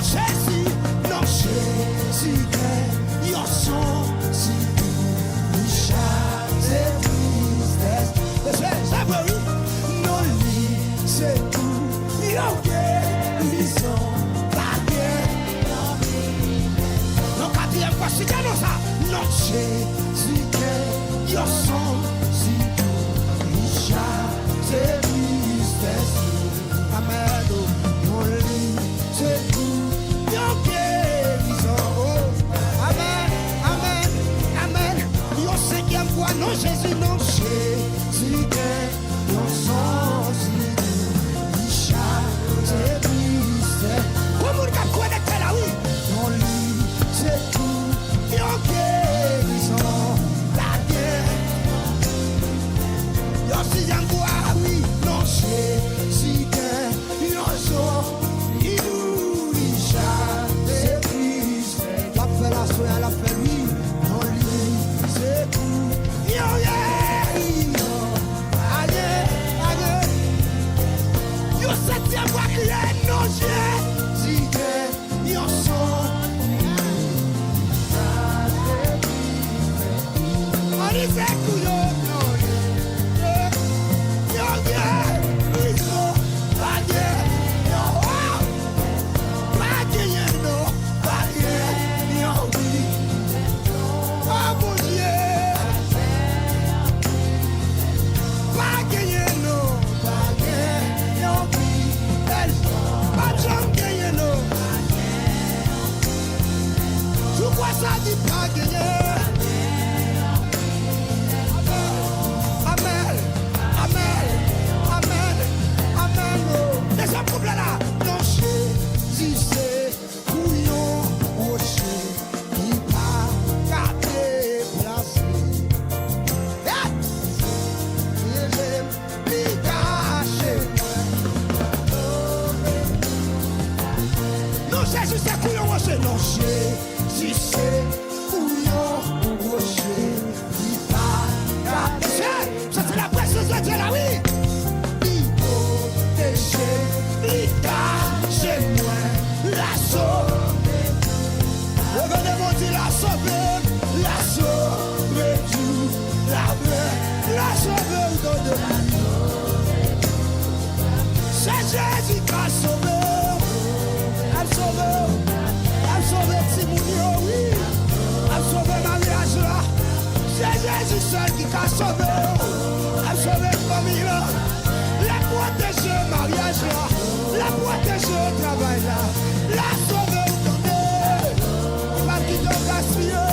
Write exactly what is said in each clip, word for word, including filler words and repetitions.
Jezi, non Jezi gen yon son si dou, li chase tristès. Se, se vre wi, non li se tou yon gerizon, pa gen. Yon katriyèm fwa, site non sa, non Jezi gen yon son si dou, li chase tristès. Amèn, oh, non li se tou yon gerizon, oh. Amèn, amèn, amèn. Yon senkyèm fwa, non Jezi, non Jezi gen yon son si dou, li chase tristès. Gon moun k ap konekte la, wi. Non li se tou yon gerizon, pa gen. Yon sizyèm fwa, wi, non Jezi gen yon son, li dou, li chase tristès. L ap fè l aswè a, l ap fè l wi, non li se tou yon gerizon, pa gen, pa gen. Yon setyèm fwa, kriye non Jezi gen yon son. Ann li se kou yo, yo, yo, yo, yo, yo, yo, pa gen, yo, oh, pa genyen non, pa genyen wi. Oh, Bondye. Pa genyen non, pa genyen wi. Pa janm genyen non. Si w kwè sa, di pa genyen. Amèn, amèn, amèn, amèn, oh. Dezyèm kouplè la. Non, Jezi se kou yon woche ki pa ka deplase. Hey! Li kache mwen. Non, Jezi se kou yon woche. Non, Jezi se kou yon woche ki pa ka. Mesye, sa se la prezans de Dye la, wi. Li pwoteje, li kache mwen, l a sove. Leve de men w, di l a sove, l a sove, di w la vre, l a sove w, tande. Se Jezi k a sove w, l ap sove w, l ap sove timoun yo, wi, l ap sove maryaj la. Se Jezi sèl ki ka sove w, l ap sove fanmi lan. L ap pwoteje maryaj la, l ap pwoteje travay la, l ap sove w, tande. Li p ap kite w gaspiye,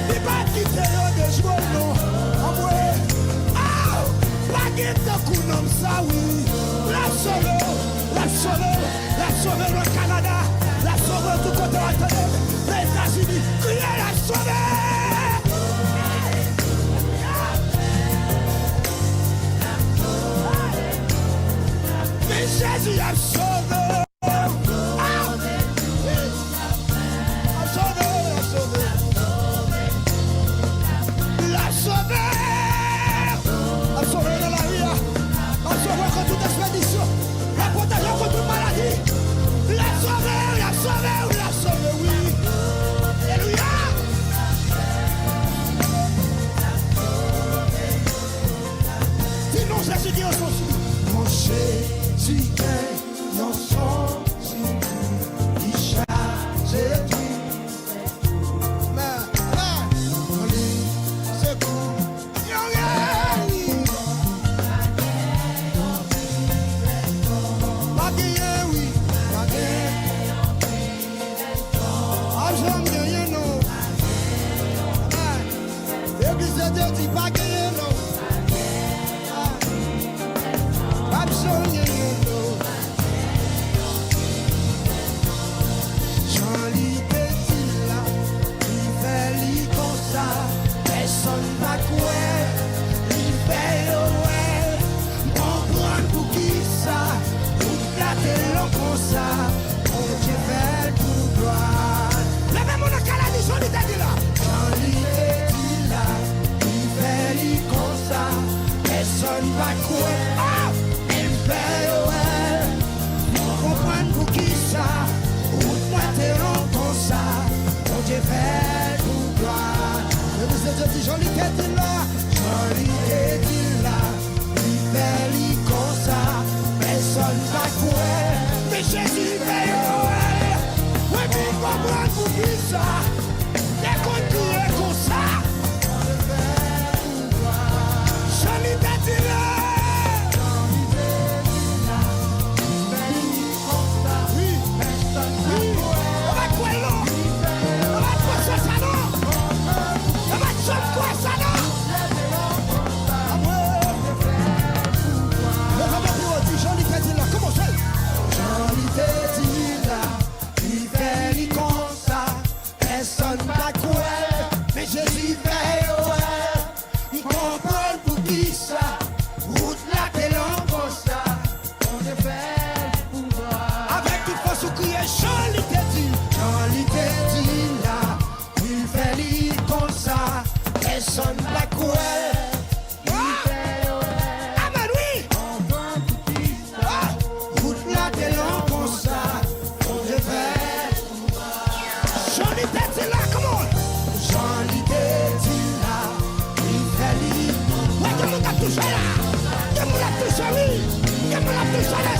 li p ap kite yo dejwe w non. Anmwe, ah, pa gen tankou nonm sa wi. L ap sove w, l ap sove w, l ap sove w nan Kanada, l ap sove w tout kote w ap tande. Nan Etazini, kriye l ap sove. Men Jezi ap sove. Ah! L ap sove, l ap sove. L ap sove. L ap sove nan lari a. L ap sove kont tout ekspedisyon. L ap pwoteje kont tout maladi. L ap sove, l ap sove, l ap sove, wi. Alelouya. Di non Jezi gen yon son sou li. Non Jezi gen yon son sou li. Li chaje tristès. Men, men, non li se kou yon rèy. Pa genyen, wi, pa genyen. Pa janm genyen non. Amen. Legliz de Dye di pa genyen non. Pa janm genyen non. Jan li te di l la, li fè li konsa. Pèsonn pa kwè, li fè yo wè. M konprann poukisa ou t la te long konsa. Bondye fè l pou glwa. Leve men w nan kay la, di jan li te di la. Jan li te di la, li fè li konsa. Pèsonn pa kwè, oh! Men m fè yo Jan li te di l la, jan li te di l la, li fè li konsa, pèsonn pa kwè l, men Jezi fè yo wè l. Mwen vin konprann poukisa te konn kriye konsa. Jan li te di l la. Wi. Wi. Ou pa t kwè l non. Ou pa t panse sa non. Ou pa t janm kwè sa non. Apre, leve men pi wo, di jan li te di l la. Kòmanse. Jan li te di l la, li fè li konsa. Pèsonn pa t kwè l, men Jezi fè yo wè l. M konprann poukisa wout la te long konsa. Bondye fè l pou mwen. Avèk tout fòs ou kriye, jan li te di l, jan li te di l la, li fè li konsa. Pèsonn pa t kwè l, li fè yo wè l. Amèn, wi. Ah! Wout la te long konsa, Bondye fè. Jan li te di la, come on! Jan li te di la, li fè li. Wè, gen moun k ap touche la. Gen moun ap touche, wi. Gen moun ap touche la.